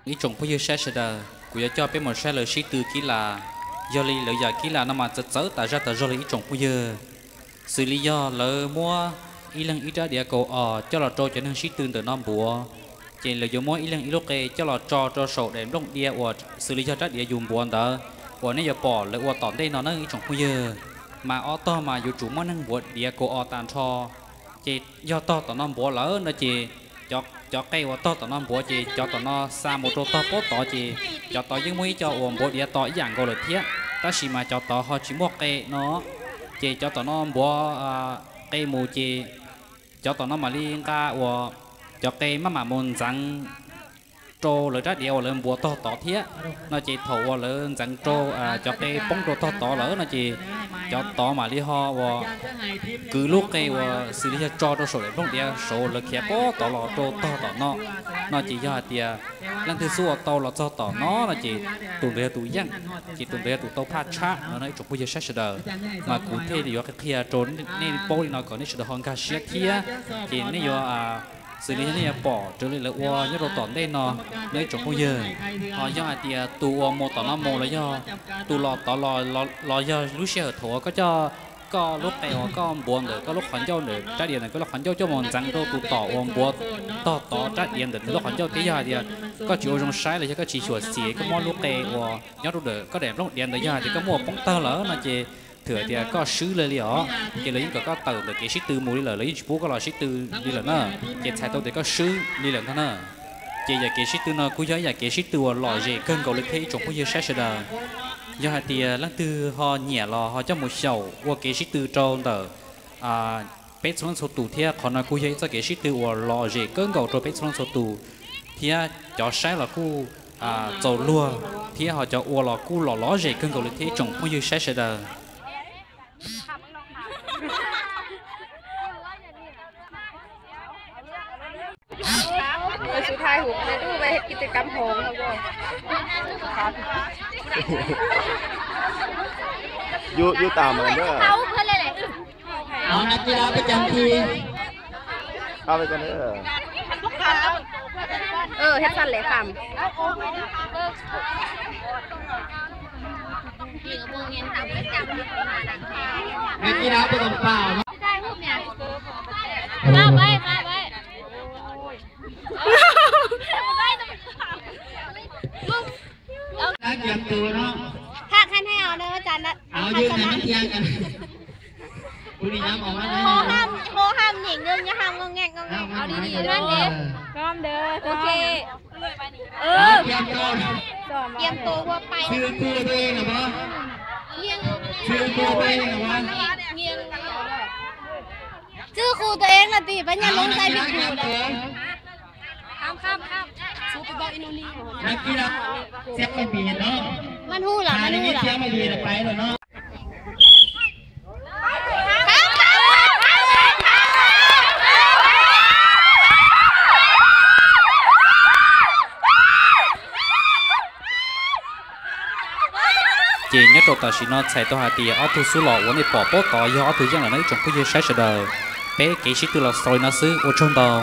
Ib tsoom phooj ywg saib sawv daws, kuv yuav coj peb mus saib lawv sib tw kib las. Yog li lawv yam kib las no mas txawv txawv tas zaj tas zog li ib tsoom phooj ywg. Xws li yog lawv muab ib leeg ib rab diav kaus os coj los rau cov neeg sib tw ntawm no npuav, ces lawv yuav muab ib leeg ib lub qe coj los tso rau saum daim nplooj diav uas xws li yog rab diav yus npuav ntawd, uas nej yuav pom lawv ua tom ntej no na ib tsoom phooj ywg. Mas ob tog mas yuav tsum muaj neeg npuav diav kaus os tag nrho. Ces yog tog tom no npuav lawm no ces cov qe uas tog tom no npuav ces cov tom no xa mus rau tog pob tod ces cov tod yeej muaj ib co uas npuav diav to ib yam nkaus lawm thiab, tab sis mas cov tod ho tsis muaj qe no. Ces cov tom no npuav qe mus ces cov tom no mam li nqa uas cov qe maj mam mus ntxeev rau lawv rab diav uas lawv npuav tog tod thiab. No ces thaum uas lawv ntxeev rau cov qe poob rau tog tod lawm no ces cov tod mam li ho uas kwv lub qe uas xws li yog tso rau saum daim nplooj diav saud lawv khiav pob tod los rau tog tom no. No ces yog hais tias leej twg xub ua tau los txog tom no no ces tus ntawd yog tus yeej, ces tus ntawd yog tus tau phaj tshab no no ib tsoom phooj ywg saib sawv daws. Mas kuv thiaj yuav qhia rau nej paub li no kom nej sawv daws ho nkag siab thiab. Ces nej yuav xws li yog nej yuav pom raws li lawv ua nyob rau tom ntej no no ib tsoom phooj ywg. Ho yog hais tias tus uas mus tom no mus los yog tus los tod los yog lub sij hawm thaum uas koj coj koj lub qe uas koj npuav ntawm koj lub qhov ncauj ntawm rab diav ntawm koj lub qhov ncauj coj mus ntxeev rau tus tom uas npuav tog tod rab diav ntawm nws lub qhov ncauj thiab yog hais tias koj tsis ua zoo saib los yog koj tsis xyuam xim koj muab lub qe uas nyob rau ntawm koj daim nplooj diav ntawd yog hais tias koj muab ua poob tawg lawm no ces thwm tias koj swb li li os. Ces lawv yeej kom koj tawm ntawm kev sib tw mus li lawm, lawv yeej tsis pub koj los sib tw li lawm na. Ces txhais tau tias koj swb li lawm ntag na. Ces yam kev sib tw no kuj yog ib yam kev sib tw uas lom zem kawg nkaus li thiab ib tsoom phooj ywg saib sawv daws. Yog hais tias leej twg ho nyiam los ho coj mus xyaum ua kev sib tw rau ntawm peb txhua leej txhua tus thiab. Qhov no kuj yog ib txoj kev sib tw uas lom zem kawg nkaus rau peb txhua leej txhua tus thiab cov saib los kuj txaus luag thiab ho cov ua los kuj lom lom zem kawg nkaus li thiab ib tsoom phooj ywg saib sawv daws. Yus tas mas. Ov, nag kij la peb cov thi. Ov, peb cov thi. Ơ, hep săn lễ khăm. Nag kij la peb cov pau. Ba bai, ba bai. Nag kij la tus no. Khaj khaj hais os, nag kij la. Ov, yus nag kij la. Hô hăm, hô hăm nhảy ngược, nhảy hăm ngông ngek, ngông ngek. Ov, đi đi, đi đi. Ngon ntawd. Ok. Ơ. Tiêm tô qua tay. Sư cô tôi là bó. Nghiêng. Sư cô tôi là bó. Nghiêng. Sư cô tôi là gì? Bác nhà lông tay bị phủ đấy. Khăm, khăm, khăm. Sư cô tôi là. Nag kij la. Xiab maj vim no. Maj hu lawm, maj hu lawm. Xiab maj vim lawm, pais lawm no. Ces nyob rau tam sim no txhais tau hais tias ob tug xub los uas nej pom pob tod yog ob tug yeej lawm no ib tsoom phooj ywg saib sawv daws. Peb kev sib tw los xaus li no xwb, ua tsaug ntau.